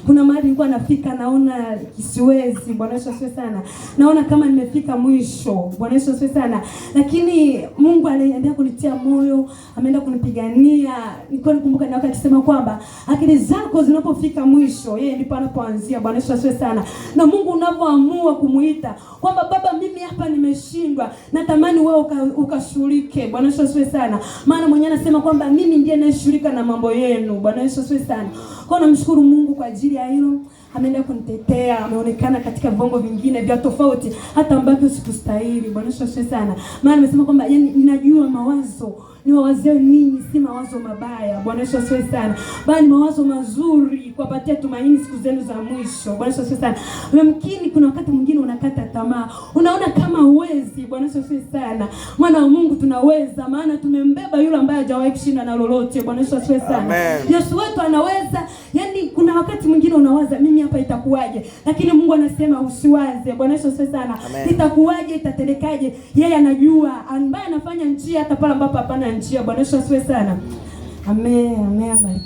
Kuna mahali nilikuwa nafika naona siwezi. Bwana Yesu asifiwe sana. Naona kama nimefika mwisho. Bwana Yesu asifiwe sana. Lakini Mungu aliendelea kunitia moyo, ameenda kunipigania. Nilikuwa nikumbuka na wakati akisema kwamba akili zako zinapofika mwisho, yeye ndipo anapoanzia. Bwana Yesu asifiwe sana. Na Mungu unapoamua kumuita kwamba Baba, mimi hapa nimeshindwa, natamani wewe ukashughulike. Bwana Yesu asifiwe sana. Maana mwenyewe anasema kwamba mimi ndiye ninayeshughulika na mambo yenu. Bwana Yesu asifiwe sana. Kwa hiyo namshukuru Mungu kwa ajili ya hilo. Ameenda kunitetea, ameonekana katika viwango vingine vya tofauti hata ambavyo sikustahili. Bwana Yesu asifiwe sana. Maana amesema kwamba yani, ninajua mawazo niwawazie ninyi si mawazo mabaya. Bwana Yesu asifiwe sana, bali ni mawazo mazuri kuwapatia tumaini siku zenu za mwisho. Bwana Yesu asifiwe sana. Yamkini kuna wakati mwingine unakata tamaa, unaona kama huwezi. Bwana Yesu asifiwe sana. Mwana wa Mungu tunaweza, maana tumembeba yule ambaye hajawahi kushinda na lolote. Bwana Yesu asifiwe sana. Amen. Yesu wetu anaweza. Yani kuna wakati mwingine unawaza mimi hapa itakuwaje, lakini Mungu anasema usiwaze. Bwana Yesu asifiwe sana. Amen. Itakuwaje, itatendekaje? Yeye anajua, ambaye anafanya njia hata pale ambapo hapana njia. Bwana Yesu asifiwe sana. Amen, amen.